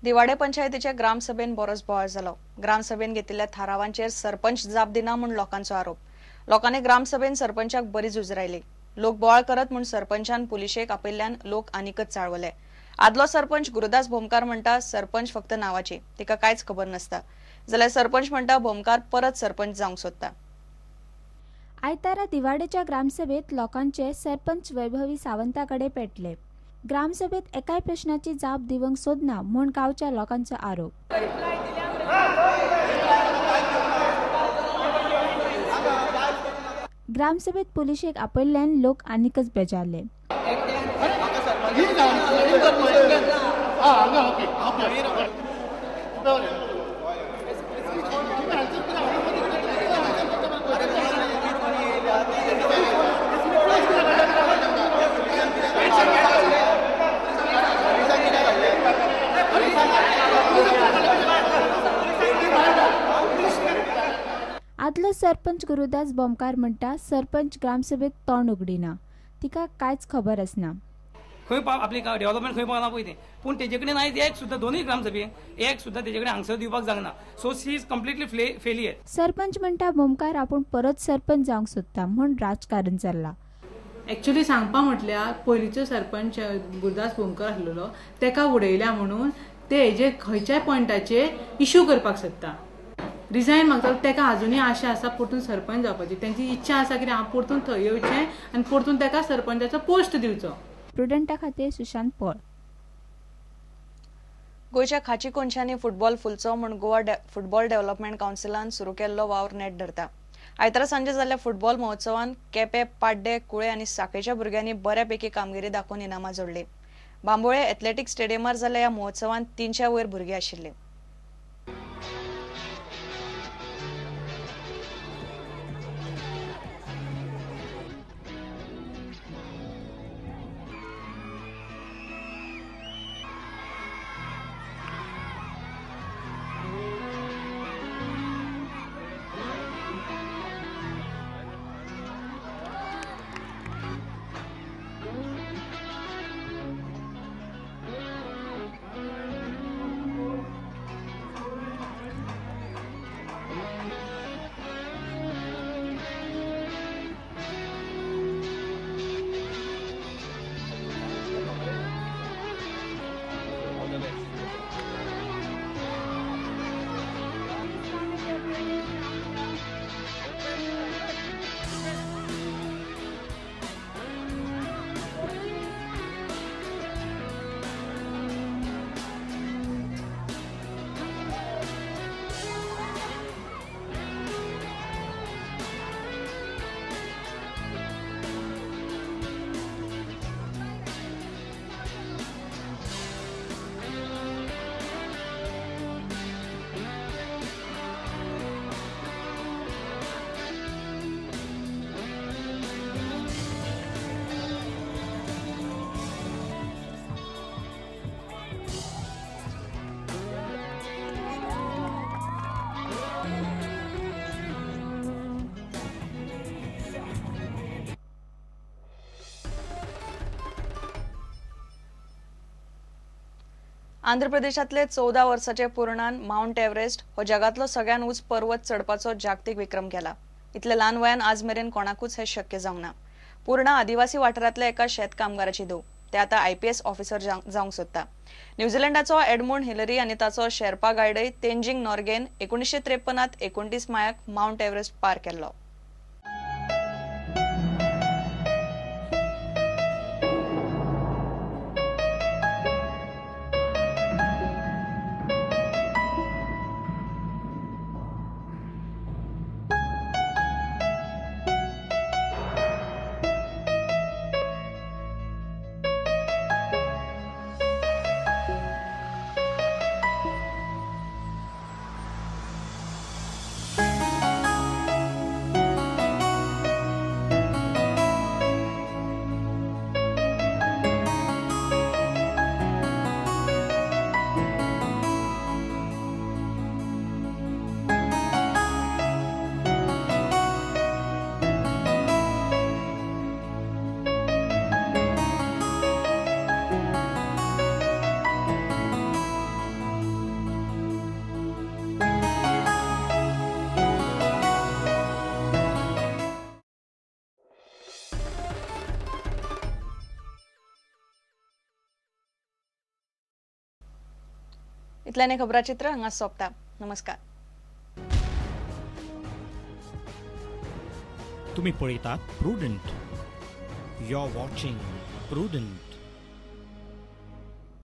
दिवाडे पंचायतीच्या ग्रामसभेन बरोच बोवाळ जालो. ग्रामसभेन घेतिल्ल्या थारावांचेर सरपंच जाप दिना म्हूण लोकांचो आरोप. लोकांनी ग्रामसभेन सरपंचाक बरी झुजरायली. लोक बोवाळ करत म्हूण सरपंचान पुलिशेक आपयल्ल्यान लोक आनीकच चाळवले. आदलो सरपंच गुरुदास भोमकार म्हणटा सरपंच फक्त नावाची, तिका कांयच खबर नसता. जाल्यार सरपंच म्हणटा भोमकार परत सरपंच जावंक सोदता. आयतारा दिवाडेच्या ग्रामसभेत लोकांचे सरपंच वैभवी सावंता कडेन पेटले. ग्रामसभेत एकाय प्रश्नाची जाप दिवंक सोदना म्हूण गांवच्या लोकांचो आरोप. ग्रामसभेत पुलिशेक आपयल्ल्यान लोक आनीकच बेजारले. आदलो सरपंच गुरुदास बोमकार म्हणटा सरपंच ग्रामसभेत तोंड उगडिना, तिका कांयच खबर आसना. खंय आपली डेव्हलपमेंट खंय पावना पळय तें, पूण तेजे कडेन आयज एक सुद्दां दोनूय ग्रामसभे एक सुद्दां तेजे कडेन आन्सर दिवपाक जायना. So she is completely failure. Sarpanch म्हणटा बोमकार आपूण परत सरपंच जावंक सोदता म्हूण राजकारण चल्लां. एक्चुअली सांगपा म्हटल्यार पयलींचो सरपंच गुरुदास बोमकर आसलेलो तेका उडयल्या म्हणून ते हेजे खंयच्याय पॉयंटाचेर इशू करपाक सोदता. रिजायन मागता तेका अजुनूय आशा आसा परतून सरपंच जावपाची. तेंची इच्छा आसा की हांव परतून थंय येवचें आनी परतून तेका सरपंचाचो पोस्ट दिवचो. प्रुडंटा खातीर सुशांत पळ. गोंयच्या खाची कोनशांनी फुटबॉल फुलचो म्हूण गोवा फुटबॉल डेव्हलपमेंट कावन्सिलान सुरू केल्लो वावर नेट धरता. आयतारा सांजे जाल्ल्या फुटबॉल महोत्सवान केपें, पाड्डे, कुळे आनी साखळेच्या भुरग्यांनी बऱ्यापैकी कामगिरी दाखोवन इनामां जोडली. बांबोळे एथलेटिक स्टेडियमार जाल्ल्या ह्या महोत्सवान 300 वयर भुरगीं आशिल्ली. आंध्र प्रदेशांतले 14 वर्साचे पूर्णान माउंट एव्हरेस्ट हो जगांतलो सगळ्यात उंच पर्वत चडपाचो जागतीक विक्रम केला. इतले ल्हान वयान आज मेरेन कोणाकूच हे शक्य जावंक ना. पूर्णा आदिवासी वाठारांतल्या एका शेत कामगाराची धूव. ते आतां IPS officer जावंक सोदता. न्यूझीलंडाचो एडमंड हिलरी आनी ताचो शेर्पा गायडय तेंजिंग नॉर्गेन 1953 29 मायाक माउंट एव्हरेस्ट पार केल्लो. इतल्यान खबराचित्र हांगा सोंपता. नमस्कार. तुम्ही पळयतात Prudent. You are watching Prudent.